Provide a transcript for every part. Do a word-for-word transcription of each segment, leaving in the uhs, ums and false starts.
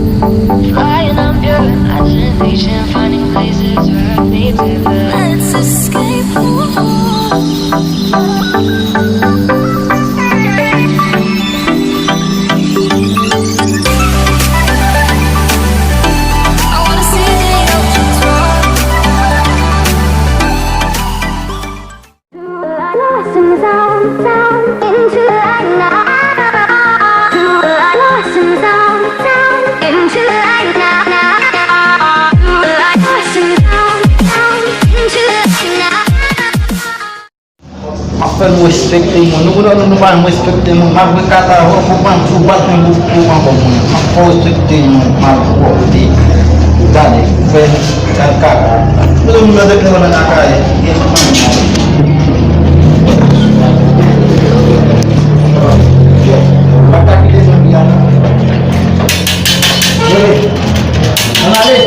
Flying, I'm pure imagination, finding places where I need to be. Let's escape. I wanna see the oceans roar. M ap fè nou respekte moun. Nou, nou, nou pa janm respekte moun. Malgre kaka, ou, ou pran, ou bat yon bout pou ankò moun. M ap fè w respekte moun. Malpwòpte. Gade, fè kaka. Mwen menm mwen te pran nan kaka. Ann ale.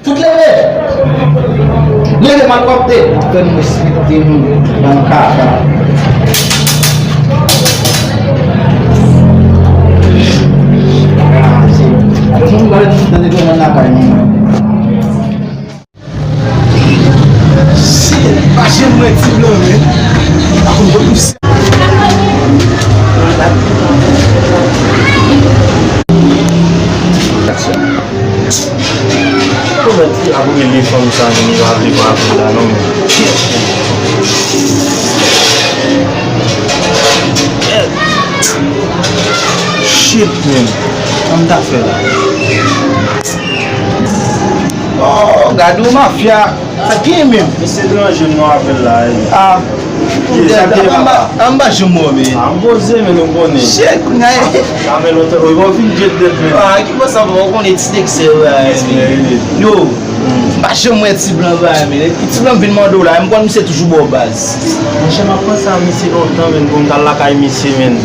Fout leve! Leve, malpwòpte! Fè nou respekte nou nan kaka. Kraze. Yo, moun gade tout nan devan nan lakay nou. Shit, pa janm wè ti blan, men. Pa konn pot pou sa. Kòman ti ap rele fanm sa, men li pa vle pa apèl la, non, men. Shit, men. Sa m ta fè la? Oh, gade yon mafya. Sa k gen menm? Misye deranje m nan apèl la, wi. Ah. Ye, sa k gen, papa? Anba, anba janm wè, men. Ah, m poze, men nou konnen. Shit, kounye a. Ah, men lontan, wi, bon, vin get that, men. Ah, ki bon sa, bon, ou konnen ti nèg se, wi, men. Yo, m pa janm wè ti blan, wi, men. Epi ti blan vin mande w la, m konn misye toujou ba w baz. Monchè, m ap panse a misye lontan, men, pou m t al lakay misye, men.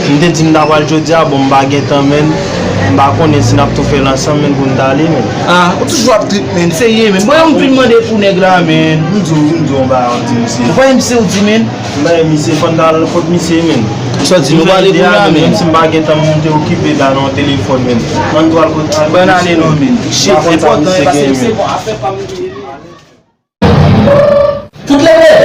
M te di m ta pral jodi a, bon, m pa gen tan, men. M pa konnen si n ap tou fè l ansanm, men, pou n t ale, men. Ah, ou toujou ap trip, men. Serye, men. Bon, yon vin mande pou nèg la, men. M di w, m di w, m pa di misye. Ou pa misye, ou di, men. M pa misye, fò n t al kot misye, men. Sa w di, nou pale kounye a, men. Menm si m pa gen tan, m te okipe la nan telefòn, men. Ann tou al kot, al kot misye, non, men. Shit, enpòtan, paske se bon, afè pa m. Fout leve!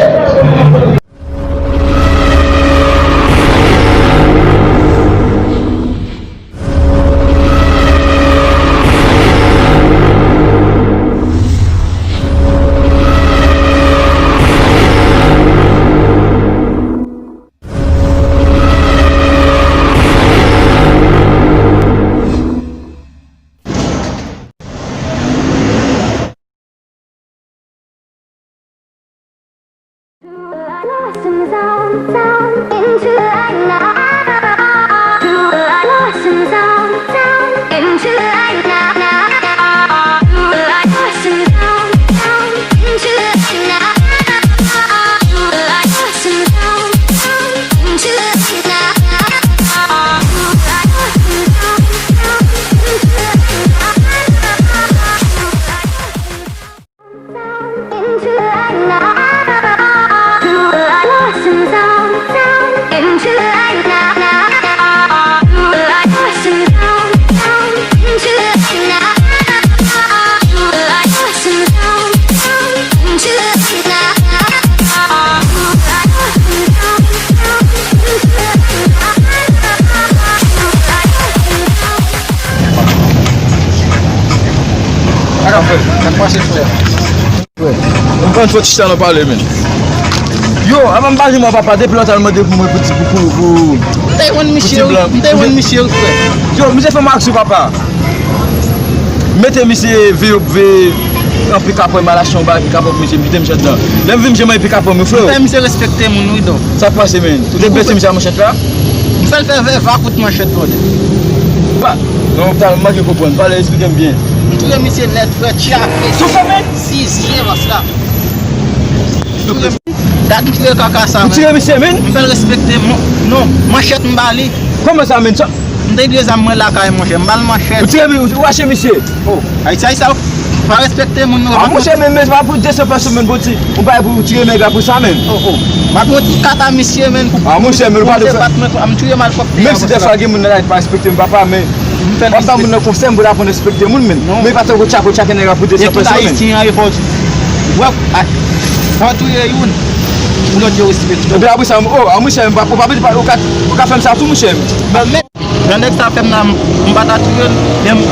Sa k ap fèt? Sa k pase, frè? Frè, m pran fò chita nan pale, men. Yo, avan m pale, mwen papa, depi lontan l mande pou mwen pou ti, pou, pou, pou, m te jwenn misye, wi. M te jwenn misye, wi, frè. Yo, misye fè m aksyon, papa. Mete misye veye, veye an pikapon, m al achte yon bagay pikapon pou misye, m kite misye anndan. Lè m vin, misye mwen pikapon, wi, frè. M fè misye respekte moun, wi, don. Sa k pase, men? Ou te blese misye a manchèt la? M fè l fè vèva kout manchèt, brother. Pa. Non, ta, m manke konprann. Pale, eksplike m byen. M touye misye nèt, frè, tchape. Sou kòman? Zizye, mas la. Gad m tire kaka sa, men. Ou tire misye, men? M fè l respekte m. Non, manchèt m ba li. Kòman sa, men? Sa m te gen zam mwen lakay, monchè. M ba l manchèt. Ou tire mi-, ou rache misye? Oh, Ayiti, Ayiti, sa. Pa respekte moun, non. Ah, monchè, men, men, se pa pou de san pèsòn, men, pou ti, ou pa pou tire nèg la pou sa, men. Oh, oh. M ap yon ti kata misye, men, pou, ah, monchè, men, ou pa pou de sa. Patnè, m tire malpwòpte. Menm si dèfwa gen moun nan la ki pa respekte m, papa, men, m fè l respekte. Moun nan konsèy m pou l aprann respekte moun, men. Non. Men pa tankou tchako tchake nèg la pou de san pèsòn, men. Ayisyen an, e fò, wè, a, fò touye youn. Pou lòt yo respekte. Epi apre sa, oh, ah, monchè, m pa, ou pa, ou pa, ou ka, ou ka fè m sa tou, monchè. Bon, men, jan nèg sa fè m la, m, m pa ta touye l, men m,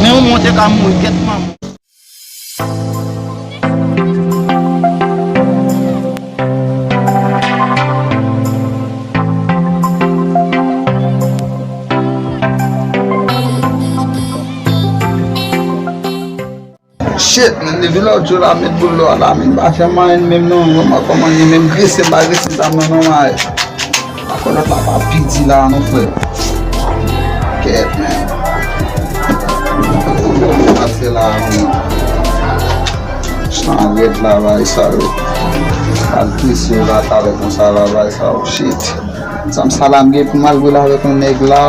men yon monte ka mouri, kèt manman. Shit, men, depi lòt jou la, met boul dlo a la, men, pa fè m anyen menm non, yo, mwen kòman ni menm grese, m pa grese zam nan non, mwen. Akò lòt la pa pidi la non, frè. Kèt, men. Pase la, men. Chan rèd la, bay sa yo. Al trese yo la, talè konsa la, bay sa yo. Shit. Zam sa la, m gen pou m al rele avèk yon nèg la.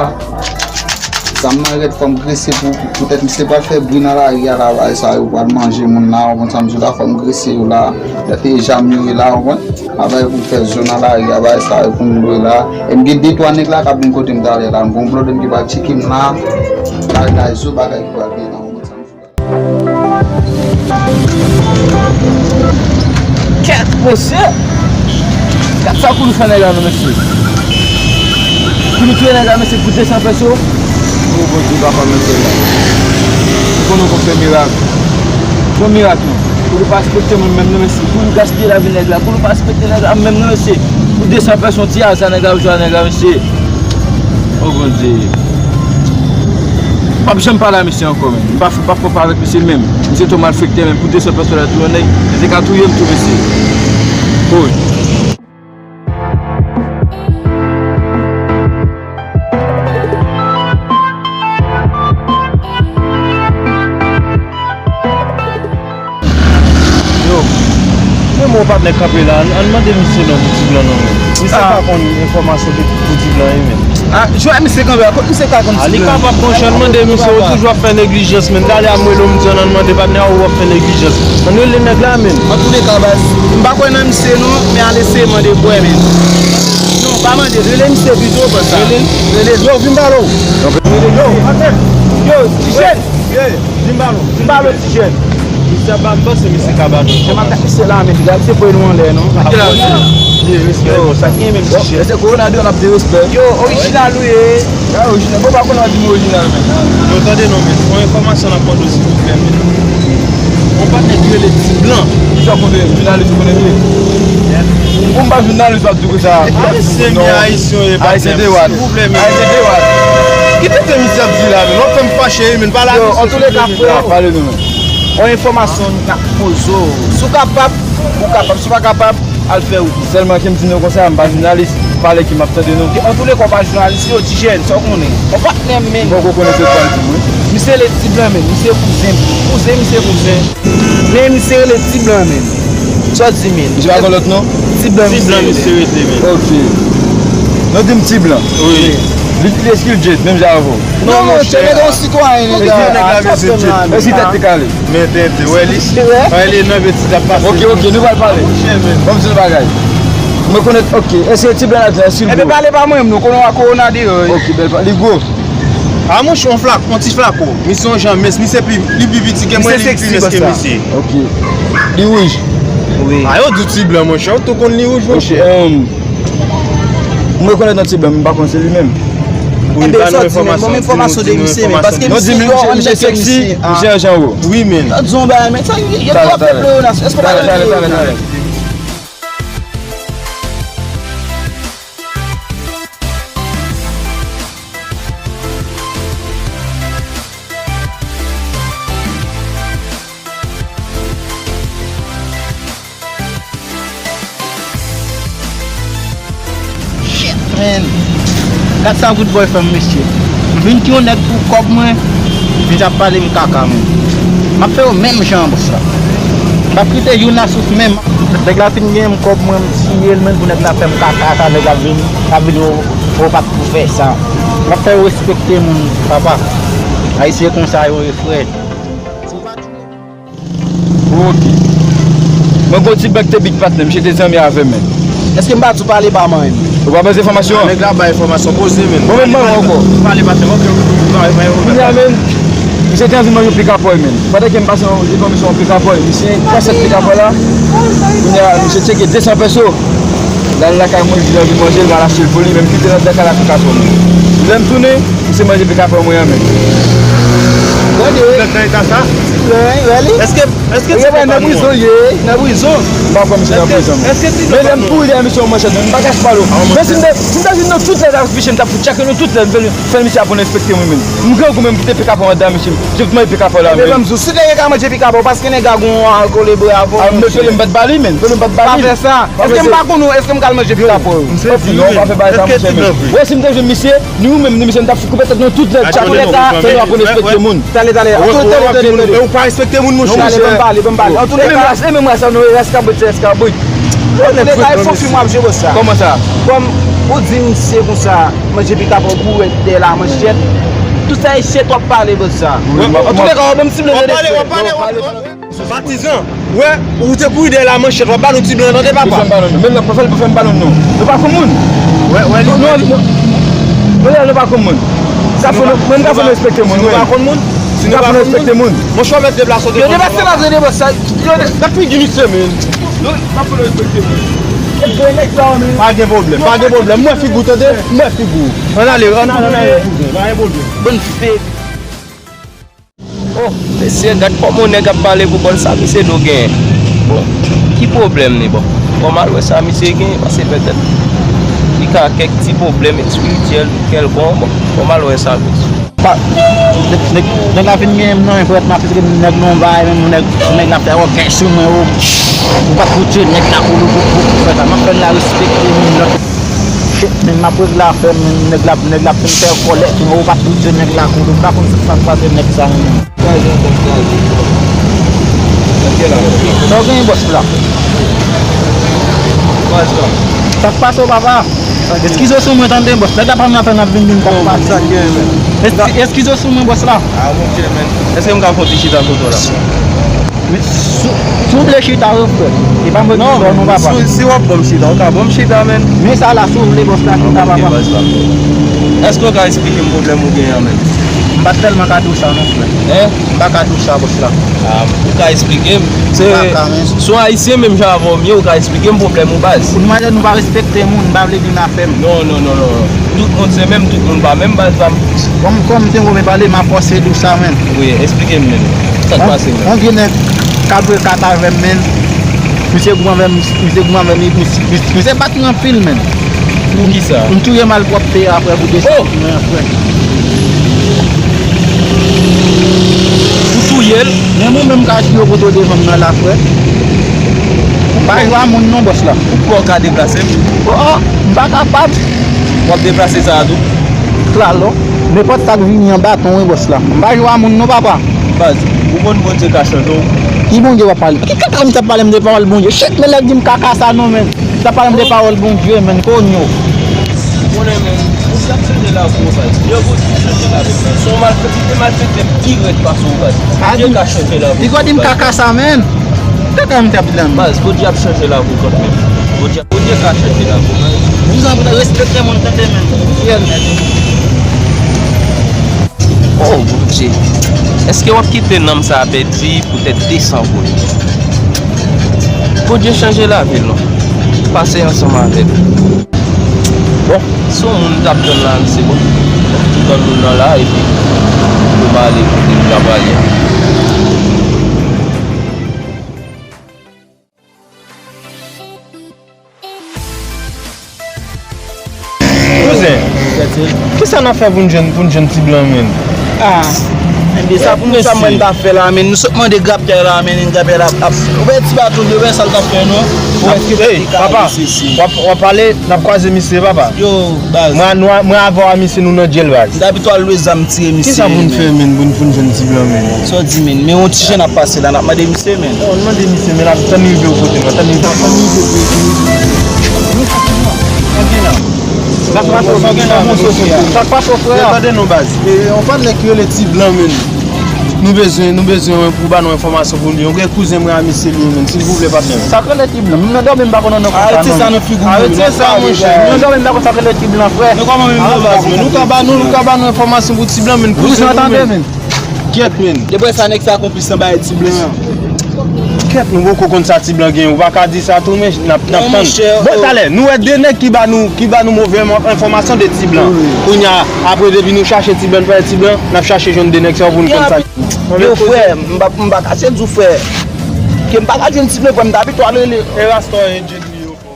Zam nan rèd, fò m grese pou, pou, poutèt misye pral fè bri nan lari a la, bay sa yo pral manje moun la, ou konn sa m di w la, fò m grese yo la. Lè te zam yo ye la, ou konn. Avè pou fè zo nan lari a, bay sa yo pou m lwe la. E m gen de twa nèg la k ap vin kote m talè la. M gon blòdè m ki pral tcheke m la. Bagay zo, bagay ki pral gen la. Kèt, mesye! Gad sa Kounou fè nèg la non, mesye. Kounou touye nèg la, mesye, pou de san pèso. O Bondye, papa, mesye la. Ou konnen w konn fè mirak. Fè mirak non. Kounou pa respekte moun menm non, mesye. Kounou gaspiye lavi nèg la. Kounou pa respekte nèg la menm non, mesye. Pou de san pèso, ti aza nèg la ap jwe a nèg la, mesye. O Bondye. M p ap janm pale a misye ankò, men. M pa, m pa fè pale avèk misye menm. Misye twò malfektè, men pou de san pèso la touye yon nèg, li te ka touye m tou, mesye. Woy. Yo, men mon patnè kanpe la, ann, ann mande misye non pou ti blan non, men. Misye pa konn enfòmasyon de, pou ti blan, wi, men. Ah, jwè misye kanpe a, kot misye ka konn ti blan? Ah, li kapab, monchè, ann mande misye, ou toujou ap fè neglijans, men. Talè a m rele w, m di ann mande patnè a, ou ap fè neglijans. Ann rele nèg la, men. Antouleka, baz, m pa kwè nan misye non, men al eseye mande pou wè, men. Non, pa mande, rele misye pito, baz. Rele l? Rele l. Yo, vin pale w. Rele l. Yo, atè. Yo, ti jèn. Di m ba nou. Di m ba nou, ti jèn. Misye ap ba m panse misye ka ba nou. Jan m ap gade misye la, men, gade misye voye nou anlè, non. Ki la, misye? Yo, sa gen menm, ti jèn. Bon, se Corona de, n ap di respè. Yo, orijinal ou ye? Ya, orijinal. Bon, pa konn an di m orijinal, men. Yo, tande non, men. Yon enfòmasyon n ap mande w, silvouplè, men. Yon patnè ki rele Ti Blan. Ki sa w konnen, jounalis ou konnen li ye? Bon, m pa jounalis, w ap di konsa. Ayisyen, men, ayisyen, e patnè. Ayisyen de wat. Silvouplè, men. Ayisyen de wat. Ki tenten misye ap di la, men? W ap fè m fache, men. Pale a misye, silvouplè, men. Yo, antouleka, frè. Pale nou, men. Yon enfòmasyon n ap poze w. Si w kapab, ou kapab. Si w pa kapab, al fè wout ou. Sèlman ke m di nou konsa, m pa jounalis. Pale ki m ap tande nou. Antouleka, w pa jounalis, yo, ti jèn, sa w konnen? Yon patnè m, men. M poko konnen se pral di mwen. Misye rele Ti Blan, men. Misye kouzen m. Kouzen, misye kouzen. Men misye rele Ti Blan, men. Sa w di, men? Misye pa gen lòt non? Ti Blan, Ti Blan, misye rele, men. Ok. Nou di m Ti Blan. Wi. Li, li eski l jet, menm jan avè w? Non, monchè, nèg la yon sitwayen, nèg la. Eski nèg la mesye jet? Eski tèt li kale? Men tenten, wè li. Wè li nan betiz ap pase. Ok, ok, nou pral pale. Monchè, men. Ban m di yon bagay. M rekonèt, ok. Eske Ti Blan la di, silvouplè? Ebyen, pale pa mwen, non, konnen w a Corona deyò, wi. Ok, bèl pa, li gwo. A monchè, yon flak, yon ti flako. Misye yon jan mens, misye pi, li pi piti ke mwen, li pi mens ke misye. Ok. Li wouj. Wi. A, yo di w Ti Blan, monchè, ou tou konn li wouj, monchè. Ok, um, m rekonèt nan Ti Blan, men m pa konn se li menm. Wi, ba nou enfòmasyon, di nou, di nou enfòmasyon. Non, di m, misye, misye seksi, misye an jan wo. Wi, men. Sa di yon bagay, men, sa, yo, yo ap fè pleonasyon. Èske w pa tande pleonasyon? Shit, man. Gad sa Rude Boy fè m, mesye. M vin ti yon nèg pou kòb mwen, vin ap pale m kaka, man. M ap fè yo menm jan, bòs la. M p ap kite youn la souf menm. Nèg la fin gen m kòb mwen, m tiye l, men pou nèg la fè m kaka, sa nèg la vin, la vin, yo, yo pa t pou fè sa. M ap fè yo respekte moun, papa. Ayisyen konsa yo ye, frè. Si w pa touye moun, Ok. Mwen gon ti bèk te big patnè, misye te zanmi avè m, men. Èske m pa di w pale ba mwen menm? Ou pa bezwen enfòmasyon an? Nèg la bay enfòmasyon, poze menm. Bon, men mwen ankò. Pale patnè, ok, ok, ok, ok. Kounye a, men, misye te anvi manje pikapòy, men. Pandan ke m pase yon, yon misye yon pikapòy, misye pran sèt pikapòy la. Kounye a, misye tcheke de san pèso. L al lakay mwen, li di l anvi manje, l va al achte l pou li, men m kite l anndan kay la pou katran. Lè m tounen, misye manje pikapòy mwen an, men. Gade. Nèg nan eta sa? Ti blan, wè li? Èske, èske ti blan nan prizon l ye? Nan prizon? M pa kwè misye nan prizon, men. Èske ti blan? Men lè m kouri dèyè misye yon manchèt, men m pa kache pale w. Men si m te, si m te vin nan tout lè, m t ap fiche, m t ap fout tcheke nou tout lè, m fè, fè misye aprann respekte mwen, men. M grangou, men m kite pikapòy anndan misye. J ap manje pikapòy la, men. Ebyen, ban m di w, si nèg la ka manje pikapòy, paske nèg la gon, ah, kole bra avè w, men pele m pa t ba li, men. Pele m pa t ba li. Pa fè sa. Èske m pa konn ou? Èske m ka al manje pikapòy? Non, pa fè bagay sa, monchè, men. Wè, si m te jwenn misye, ni ou menm, ni misye, m t ap koupe tèt nou tout nèt. Chak nèg la, fè nou aprann respekte moun. Tande, tande, tande, tande. Ou pa respekte moun, monchè. Tande, ban m pale, ban m pale. Antouka, e menm ras, e menm ras sa, nou, ras kabrit, se ras kabrit. Antouka, e fon fi m w ap jwe, bòs la. Kòman sa? Kòm ou di misye konsa, manje pikapòy, ou kouri dèyè l a manchèt. Tout sa e shit w ap pale, bòs la. Antouka, w ap ban m ti blan, tande. W ap pale, w ap pale, w ap pale. Patizan, wè, ou te kouri dèyè l a manchèt, w ap ba nou ti blan, tande, papa. Pou fè m balon, non. Men nan, pa fè l pou fè m balon, non. Nou pa konn moun. Wè, wè, li, non, wè, li. Non, non, nou pa konn moun. Sa fò nou, mwen, m ka fè nou respekte moun, wi. Si nou pa konn moun, si nou pa konn moun, respekte moun. Monchè, w mèt deplase w devan. Yo deplase la, yo deplase sa. Yo de- Gad figi misye, men. Non, sa fò nou respekte moun. E gwo nèg sa, men. Pa gen pwoblèm, pa gen pwoblèm. Mwen figi w, tande? Mwen figi w. Ann ale, ann ale, ann ale, kouzen. Pa gen pwoblèm. Bann fake. Oh, mesye, gad kòman yon nèg ap pale pou bòs sa, misye do genyen. Bon, ki pwoblèm li, bon? Bon, m al wè sa misye genyen, paske petèt li ka kèk ti pwoblèm espirityèl kèlkonk, bon, bon, m al wè sa misye. Pa, nèg, nèg, nèg la fin genyen m nan, men frè, m ap esplike nèg non bay, men nèg, nèg la fè wògèy sou mwen, oh, ou pa t pou tchwe nèg la pou, pou, pou, pou fè sa. M ap fè l la respekte moun nan. Shit, men m ap regle afè m, men nèg la, nèg la fin fè kòlèt, men ou pa t pou tchwe nèg la koulou, m pa konn sa k pase nèg sa, men. Sa w genyen, bòs la? Sa k pase w, papa? Eskize w sou mwen, tande, bòs. Nèg la pa vin afè n ap vin vin, sa k pase? Eskize w sou mwen, bòs la. Ah, ok, men. Èske m ka fè yon ti chita kote w la? Men si, si w vle chita, wi, frè. E pa mwen ki ba w non, papa. Si, si w ap ban m chita, ou ka ban m chita, men. Men sa la, si w vle, bòs la, chita, papa. Èske w ka eksplike m pwoblèm ou genyen an, men? M pa tèlman ka di w sa, non, frè. Hein? M pa ka di w sa, bòs la. Ah, ou ka eksplike m? Se, si w Ayisyen, menm jan avè w m ye, ou ka eksplike m pwoblèm ou, baz. Ou di nou pa respekte moun, m pa vle vin afè m. Non, non, non, non. Tout moun se menm, tout moun pa menm, baz, pa m. Kòm, kòm m te wè w pale, m a fòse di w sa, men. Wi, eksplike m, men. Sa k pase, men? Yon vye nèg k ap bwè kat avè m, men. Misye gou avè m, misye gou avè m, misye, misye, misye bat mwen anpil, men. Pou ki sa? M touye malpwòpte a, frè, pou de san mil, frè. Ou touye l? Men mwen menm ka jwe poto devan m nan la, frè. M pa jwe a moun non, bòs la. Ou kwè w ka deplase m? Oh, oh, m pa kapab. W ap deplase sa a tou? Klalo. Nenpòt sa k vini an baton, wi, bòs la. M pa jwe a moun non, papa. Baz, ou konn Bondye ka chanje w? Ki Bondye w ap pale? Ki kaka m t ap pale m de pawòl Bondye? Shit, men lè di m kaka sa non, men. Sa pale m de pawòl Bondye, men, konyo. Konnen, men, Bondye ap chanje lavi w, baz. Lè Bondye chanje lavi w, men, se yon malfektè, malfektè dirèk pase w, baz. Bondye ka chanje lavi w. Li gwa di m kaka sa, men. Kaka m t ap di la, men. Baz, Bondye ap chanje lavi w kanmenm. Bondye, Bondye ka chanje lavi w, baz. Vouzan pou respekte moun, tande, men. Fidèl nèt. Oh, Bondye, èske w ap kite nanm sa a pèdi poutèt de san goud? Bondye chanje lavi l, non. Pase ansanm avè l. Bon, si yon moun t ap tann la, se bon. Tann moun nan la, epi pou m ale kote m ka prale a. Kouzen, kisa n ap fè pou n jwenn, pou n jwenn ti blan, men? Ah, enben, sa pou nou, sa mwen ta fè la, men. Nou sot mande grapyè la, men, grapyè la ap, ap, ou wè ti baton, ou wè sa l t ap fè, non? Ou wè, ey, papa, w ap, w ap pale, n ap kwaze misye, papa. Yo, baz. Mwen, nou, mwen avè w a misye, nou nan djèl, baz. M ta pito al lwe zam tire misye, men. Kisa pou n fè, men, pou n, pou n jwenn ti blan, men? Sa w di, men? Men yon ti jèn ap pase la, n ap mande misye, men. Oh, n mande misye, men, n ap tann rive w kote mwen, tann rive w. Sa k pase w, frè? Tande non, baz. E, yon patnè ki rele Ti Blan, men. Nou bezwen, nou bezwen yon pou ba nou enfòmasyon pou li. Yon gen kouzen mwen a misye li ye, menn. Silvouplè, patnè. Sa k rele ti blan? Menm nan dòmi, m pa konn nan konsa, non. Arete sa nan figi w, menn. Arete sa, monchè. Menm nan dòmi, m pa konn sa k rele ti blan, frè. Men kòman menm nan baz, menn? Nou ka ba nou, nou ka ba nou enfòmasyon pou ti blan, menn. Kouzen, tande, menn. Kèt, menn. Depi sa, nèg sa konplis nan bagay ti blan an. Kèt, nou poko konn sa ti blan gen. Ou pa ka di sa tou, men n ap, n ap tann. Bon, talè, nou wè de nèg ki ba nou, ki ba nou move enfòmasyon de ti blan. Kounye a, apre, depi nou chache ti blan, nou pa wè ti blan, n ap chache jwenn de nèg sa yo pou nou konn sa. Yo, frè, m pa, m pa kache di w, frè, ke m pa ka jwenn ti blan, frè, m t abitye al rele. E Rasta e Djedmi yo fò.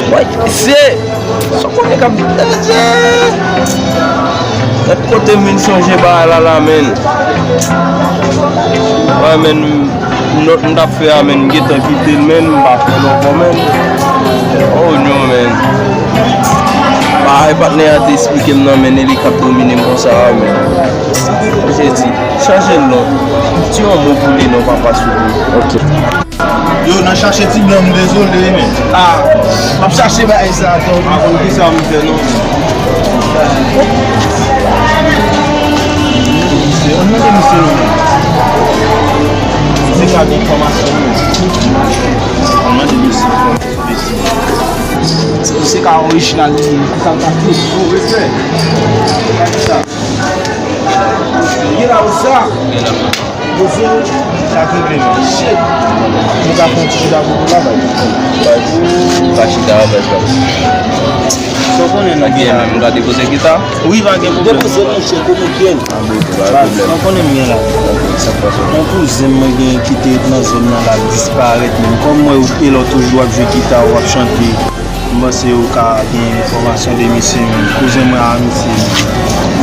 Woy, se, sa w konnen k ap deje. Gad kote m vin sonje bagay la, la, menn. Woy, menn, nòt m t ap fè a, menn, m gentan kite l, menn, m pa fè l ankò, menn. Oh, non, menn. Bagay patnè a te eksplike m nan, menn, e li k ap domine m konsa a, menn. Jezi, chanje l non. Di yon mo pou li non, papa, souple. Ok. Yo, nan chache ti blan, m dezole, men. Ah, m ap chache bagay sa, atò. M pa konn kisa m fè, non. Misye, ann mande misye, non. Se ka gen enfòmasyon, non. Ann mande misye. Se, se ka orijinal li ye, pou sa l ta fè. Bon, respè. Gade sa. Gen la ou sa? Gen la. Poze, sa k regle, men. Shit. Nou ka fè yon ti chita pou nou la, bay. Bay. Ka chita, bay, bay. Sa w konnen nan gen la. Menm gade poze gita. Wi, pa gen pwoblèm. Depoze, monchè, kote w gen? Sa w konnen m gen la. Ok, sa k pase? Yon kouzen mwen gen ki te nan zòn nan la disparèt, men kòm mwen e lè w toujou ap jwe gita, w ap chante. M panse ou ka gen enfòmasyon de misye, men. Kouzen mwen a misye, men.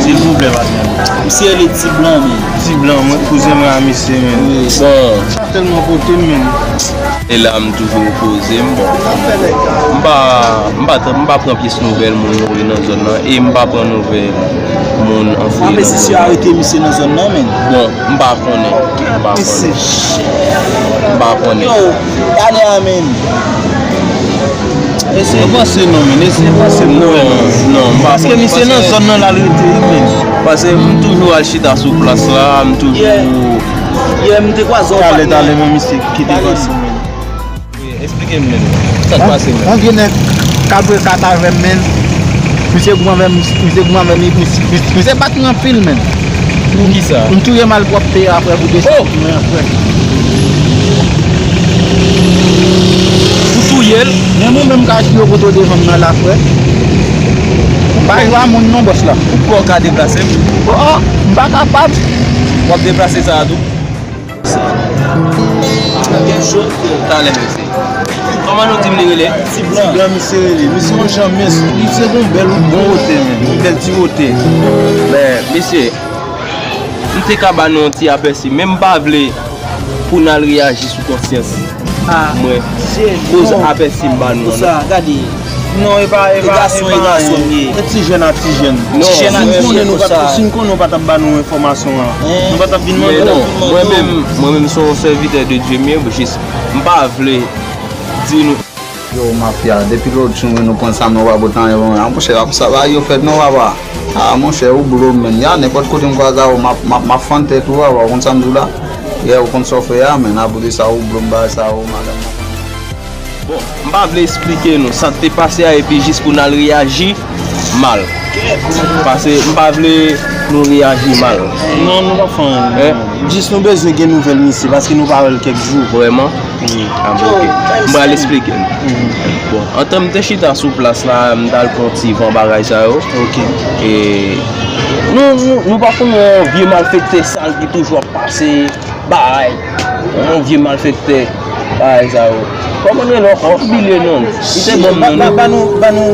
Silvouplè, patnè. Misye rele Ti Blan, men. Ti Blan, mwen, kouzen mwen a misye, men. Wi. Bon. Sa tèlman pote m, men. E la, m toujou poze m, bon. M pa, m pa, m pa pran pyès nouvèl moun mouri nan zòn nan, e m pa pran nouvèl moun anfouye nan zòn nan. Apre si yo arete misye nan zòn nan, men. Bon, m pa konnen. M pa konnen. M pa konnen. Yo, gade a, men. Mwen panse non, men. Eseye panse m. Non, non, m pa konnen. Paske misye nan zòn nan l al rete, wi, men. Paske m toujou al chita sou plas la, m toujou. Yeah. Yeah, m te kwaze yon patnè. Talè, talè, men misye kite panse, men. Wi, eksplike m, men. Sa k pase, men? Yon vye nèg k ap jwe kat avè m, men. Misye gou avè m, misye gou avè m, misye, misye, misye bat mwen anpil, men. Pou kisa? M touye malpwòpte apre pou desann mwen apre. Ou touye l? Menm ou menm ka jwe kote w devan m nan la, frè. M pa jwe a moun non, bòs la. Ou kwè w ka deplase m? Oh, oh, m pa kapab. W ap deplase sa a tou? Talè, mesye. Kòman nou di m li rele? Ti Blan. Ti Blan, misye rele. Misye yon jan mens, misye gon bèl, bon wotè, men. Yon bèl ti wotè. Men, mesye, m te ka ba nou yon ti apèsi, men m pa vle pou n al reyaji sou konsyans mwen. Koz apèsi m ba nou an, non. Sa, gade. Non, e pa, e pa, e pa, e ti jèn a ti jèn. Non, si n konnen nou pa t, si n konnen ou pa t ap ba nou enfòmasyon an, nou pa t ap vin mande. Men non, mwen menm, mwen menm se yon sèvitè de Dye m ye, jis m pa vle di nou. Yo, mafya, depi lòt jou, nou pran sa, nou pa pote anyen pou mwen. A, monchè, a konsa bagay yo fèt, non, papa. A, monchè, ou blo m, menn. Ya, nenpòt kote m kwaze a ou, m ap, m ap, m ap fann tèt ou, papa, ou konn sa m di w la? Yeah, ou konn sa w fè a, menn. Apre de sa, ou blo m, bagay sa, ou, madanm mwen. Bon, m pa vle eksplike nou sa k te pase a, epi jis pou n al reyaji mal. Paske m pa vle nou reyaji mal. Non, nou p ap fè anyen. Jis nou bezwen gen nouvèl misye, paske nou pa wè l kèk jou. Vrèman? Wi. A, bon, ok. M pral eksplike nou. Bon, antan m te chita sou plas la, m t al pran ti van bagay sa yo. Ok. E nou, nou, nou pa konn yon vye malfektè sal ki toujou ap pase bagay. Yon vye malfektè. Bagay sa yo. Kòman l rele ankò? M bliye non l. Li te ban m non li. Ba nou, ba nou.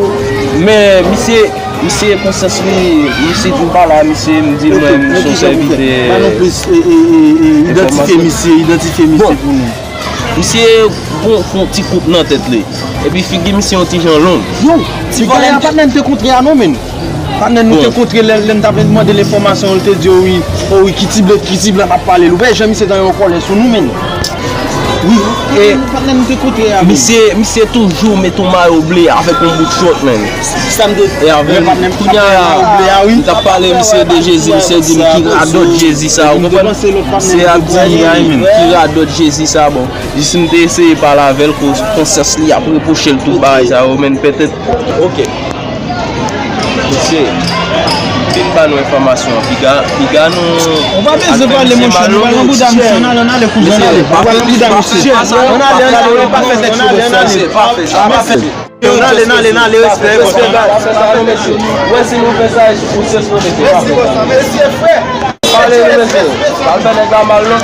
Men misye, misye konsyans li, misye di m pa la, misye m di mwen m se yon sèvitè. Ba nou plis, e, e, e, e, idantifye misye, idantifye misye pou nou. Misye gon, gon ti koup nan tèt li. Epi figi misye yon ti jan long. Yo, ti vòlè a pa t menm te kontre a non, men. Patnè nou te kontre lè, lè n t ap mande l enfòmasyon, li te di, o wi, o wi, ki ti blèd, ki ti blèd ap pale l. Ou wè jan misye ta yon kòlè sou nou, men. Wi, e patnè nou te kontre a, men. Misye, misye toujou met yon mayo ble avèk yon bout chòt, men. Sa m te, e avè l, kounye a, m t ap pale misye de Jezi, misye di m ki radòt Jezi sa, ou konprann? Misye ap di ki radòt Jezi sa, bon. Jis m te eseye pale avè l, koz konsyans li ap repwoche l tout bagay sa yo, men petèt, oke. Mesye, vin ba nou enfòmasyon an, piga, piga nou. Ou pa bezwen pale, monchè, nou pral nan bouda misye, ann ale, ann ale, kouzen, ann ale, nou pral nan bouda misye. Ann ale, ann ale, ann ale, pa fè tèt cho, mesye, pa fè sa, pa fè sa. Ann ale, ann ale, ann ale, respè, respè. Pa fè sa non, mesye. Wè si nou fè sa, ou se respè, pa fè sa. Mesye, frè. Pale nou, mesye. Pral fè nèg la mal non.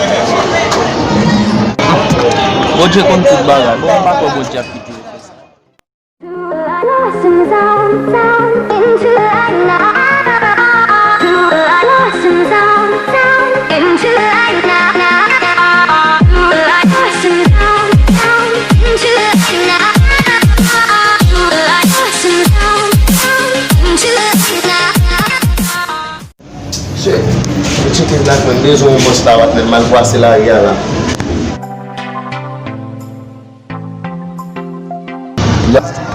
Bondye konn tout bagay. Bon, m pa kwè Bondye ap kite yo fè sa. Shit. Yo tcheke black man bezwen yon bòs la, patnè, m al brase lari a la.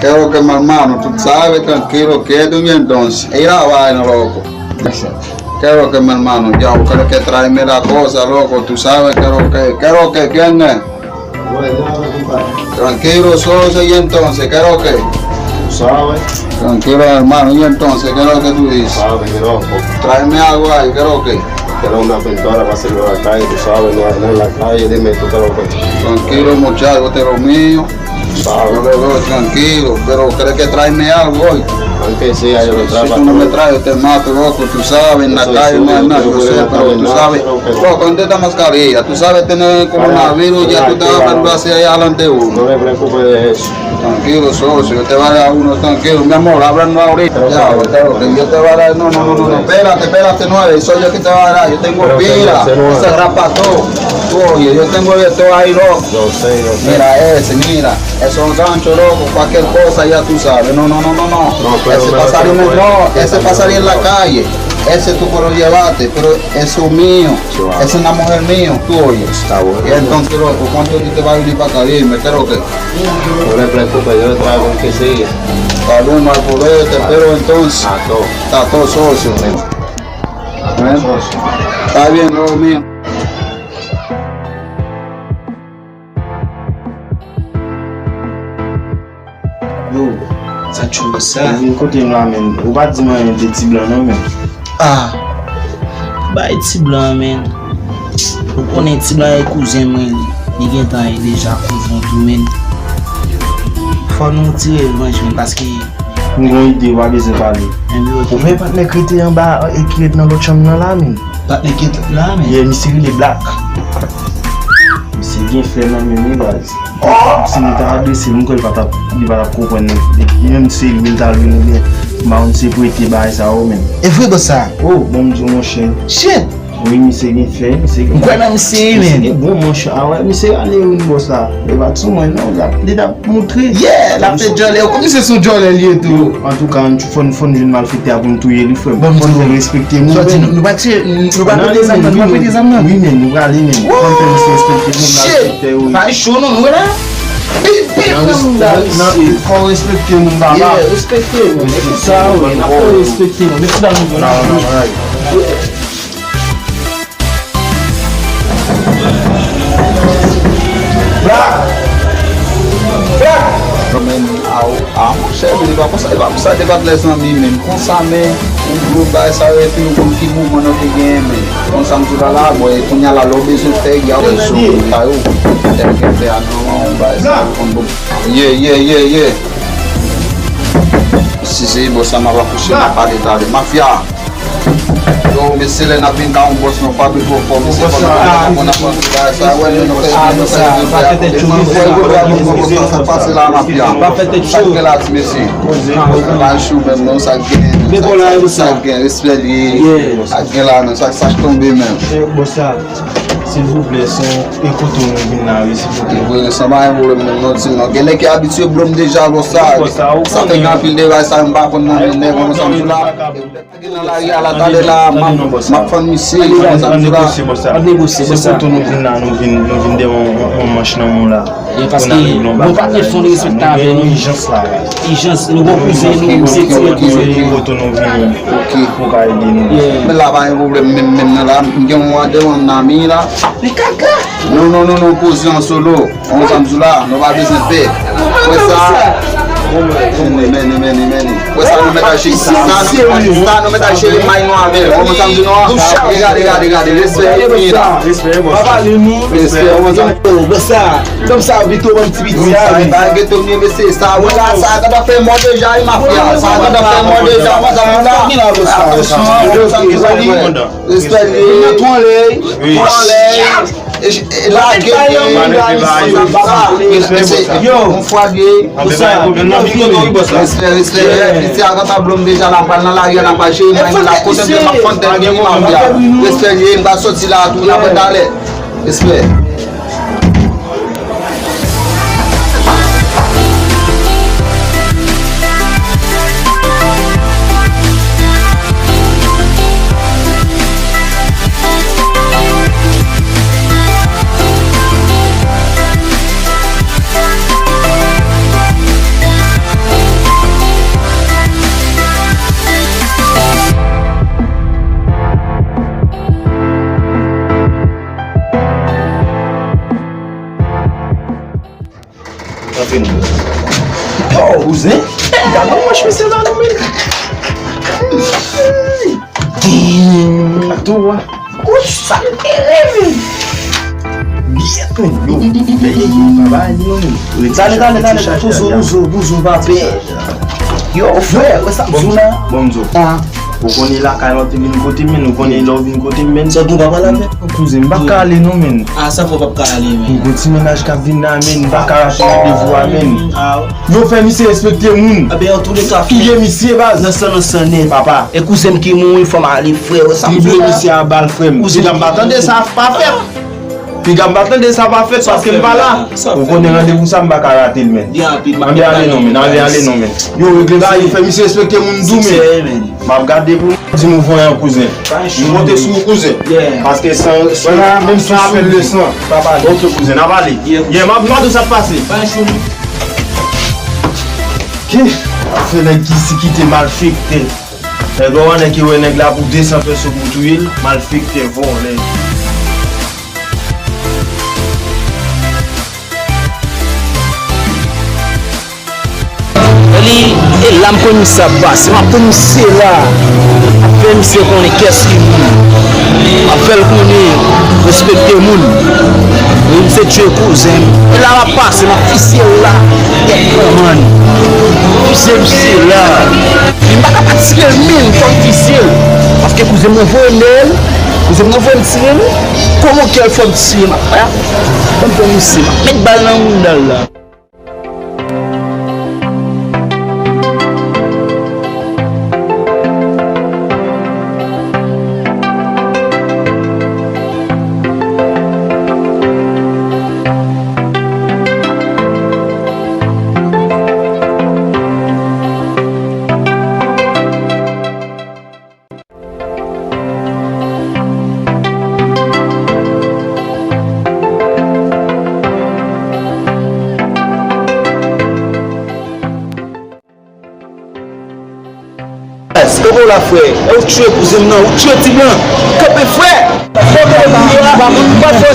Quiero que mi hermano, tú sabes, tranquilo, quieto y entonces. Ey la vaina, loco. Quiero que mi hermano, ya, quiero que tráeme la cosa, loco, tú sabes, quiero que, quiero que, ¿quién es? Tranquilo, socio, y entonces, ¿qué es lo que? Tú sabes. Tranquilo, hermano, y entonces, ¿qué es lo que tú dices? Sabes, qué loco. Tráeme algo ahí, ¿qué es lo que? Quiero una pintura para hacerlo en la calle, tú sabes, no, no en la calle, dime tú qué es lo que. Tranquilo, muchacho, este es lo mío. Yo lo veo tranquilo, pero ¿crees que tráeme algo hoy? Aunque sea, yo lo traigo. Si tú no me traes, yo te mato, loco, tú sabes, en la calle no hay nada, yo sé, pero tú sabes. Loco, ¿dónde está mascarilla? Tú sabes, tener coronavirus, ya tú estás hablando así allá adelante de uno. No me preocupes de eso. Tranquilo, socio, yo te voy a dar uno, tranquilo, mi amor, ábrannos ahorita. Ya, yo te voy a dar, no, no, no, no, no, espérate, espérate, nueve, soy yo que te voy a dar, yo tengo pila, ese rapató, tú oyes, yo tengo de todo ahí, loco. Yo sé, yo sé. Mira ese, mira. Eso es un gancho, loco. Cualquier cosa, ya tú sabes. No, no, no, no, no. Ese pasaría en, no, ese pasaría en la calle. Ese tú puedes llevarte, pero eso es mío. Esa es una mujer mío, tú oyes. Está bueno. Y entonces, loco, ¿cuándo tú te vas a venir para acá? Dime, ¿qué es lo que? No te preocupes, yo le traigo aunque sea. Está bueno, al poder, te espero entonces. A todo. Está todo, socio. A todo, socio. Está bien, loco mío. Yo, sa tchoul sa. Ou vin kote m la, menn. Ou pa di m anyen de ti blan non, menn. Ah, bay ti blan an, menn. Ou konnen ti blan e kouzen mwen li. Li gentan e deja kouzen tou, menn. Fò nou tire revanj, menn, paske m gon ide, ou pa bezwen pale. Ou wè patnè k rete anba, e ki ret nan lòt chanm nan la, menn. Patnè k ret la, menn. Yeah, misye rele Black. Misye gen flè nan men wi, baz. Si nou ta adrese l, m kwè li pa t ap, li pa t ap konprann li. Li menm se li, li ta lwe nou byen. M pa konn se prete bagay sa yo menm. E vre bòs sa? Oh, bon, m di w, monchè. Shit! Wi, misye gen flè, misye gen. M kwè nan misye wi, menm. Misye gen bon manch. A wè, misye ale wi, bòs la. Li pa t sou mwen non, li t ap, li t ap moutre. Yeah, l ap fè djòlè. Kòm misye se yon djòlè li ye tou. Antouka, fò n, fò n jwenn malfektè a pou n touye li, frè m. Fò n fè l respekte nou menm. Nou pa tiye, nou pa prete zam nan, nou pa prete zam nan. Wi, men nou prale, men. Fò n fè misye respekte nou, malfektè, wi. Bay cho non, nou la. Bip, bip, nan moun la. Fò w respekte moun, papa. Yeah, respekte moun. E tout sa, wi, n ap fè respekte moun. Mèsi dam nou. Black! Black! Mwen, a, a, monchè, men li pa konsa, li pa konsa, li pa t lè zanmi, men konsa, men, yon gwo bagay sa yo, epi nou konn ki mouvman nou te genyen, men, konsa m di w la, la, bon, e kounye a la, lè w bezwen fè, y a w sou kay ou, tèl ke fè a, non, non, bagay sa yo, konn bon. Ye, ye, ye, ye. Si se bò sa, m ap akouche, m ap pale talè. Mafya! Yo, mesye, lè n ap vin ka yon bòs, nou pa bezwen fò, mesye, fò nou konn aprann bagay sa, wè, nou fè, nou fè, nou fè, nou fè, nou fè, sa k pase la, mafya. Pa fè tèt cho. Sa k gen la, ti mesye? Pa cho menm, non, sa k gen? Sa k gen, respè li ye. Sa k gen la, non, sa, sa k tonbe menm. Silvouplè, se e kote nou vin la, wi, silvouplè. Wi, sa pa yon pwoblèm, non, non, ti, non. Gen nèg ki abitye blòm deja, bòs sa. Sa fè gen anpil de bagay sa, m pa konn nan men nèg, konn sa m di la. Gen nan lari a la, talè la, m ap, m ap fann misye, konn sa m di la. N ap negosye, bòs sa. Se kote nou vin la, nou vin, nou vin devan yon, yon, yon manch nan men w la. Paske nou pa t met fon respekte avè nou. Ijans la. Ijans, nou gon kouzen nou, misye tire kouzen nou. Kote nou vini pou ka ede nou. Men la pa gen pwoblèm menm, menm nan la, m gen yon ademan nan mi la. Li kaka. Non, non, non, non, poze an solo. Konn sa m di w la, nou pa bezwen pè. Wè sa. Meni, meni, meni, meni. Wè sa nou mèt al cheri. Sa nou, sa nou mèt al cheri may nou avè l. Konn sa m di nou an. Gade, gade, gade, gade. Respè, respè. Respè, wè sa. Nonm sa, Vito, bann ti piti sa, wi. Sa, sa, geto, mesye, sa, wè la, sa, sa ta fè mò deja, wi, mafya. Sa, sa ta fè mò deja, wi, sa, sa. Atansyon, sa, sa, sa, sa. Respè, li. Nan twa lè. Twa lè. E, e, lage, mesye, yon fwa de. Respè, respè, respè. Piti a, gata blòm deja, la pral nan lari a, la pral cheri, mwen la kote m te, m ap fann tèt gen mafya. Respè, li, m pral soti la, tou, n ap wè talè. Respè. Yo, kouzen. Gade manch mesye sa non, men. Ding. Ato wa. Ou sa l tere, men. Byen, men. Yo, baba, li non, men. Gade, gade, gade. Bouzo, bouzo, bouzo, pa pè. Yo, frè, wè sa, bouzo la. Bon, bouzo. Ou konnen lakay la, ou te vin kote m, men, ou konnen lè ou vin kote m, men. Sa tou pa pale avè. Kouzen, m pa ka ale non, men. A, sa fè w p ap ka ale, men. Gon ti mennaj k ap vin la, men, m pa ka rate randevou a, men. Yo fè misye respekte moun. Touye misye, baz. Nan san, nan san nèt. Papa. E kouzen m ki mouri, fò m ale, frè, wè sa m di la. Trible misye a bal, frè m. Piga m pa tande sa pa fèt. Piga m pa tande sa pa fèt paske m pa la. Ou konnen randevou sa m pa ka rate l, men. Ann ale non, men, ann ale non, men. Yo regle bagay, fè misye respekte moun tou, men. M ap gade pou m di nou vanyan, kouzen. M konte sou ou, kouzen. Paske san, menm san apèl de san. Ok, kouzen, n ap ale. Yeah, m ap gade sa k pase. Ki? Se nèg ki si kite malfektè. Nèg la, nèg ki wè nèg la pou de san pèso pou touye l, malfektè, vòlè. Li, e la m konn misye ap pase, m ap tann misye la. M ap fè misye konnen kiyès ki moun. M ap fè l konnen respekte moun. Wi, misye tchwe kouzen m. E la m ap pase, m ap fisye l la. Kèt manman. Fisye misye la. Li m pa ka pa tire l menm, fò m fisye l. Paske kouzen mwen voye m dèyè l. Kouzen mwen voye m tire l. Kòman kè l fò m tire m ap fè? Ban m pran misye, m ap met bal nan mounda l la. Kòman w la, frè? E ou tchwe kouzen m nan, ou tchwe ti blan. Kanpe, frè! Kanpe, frè!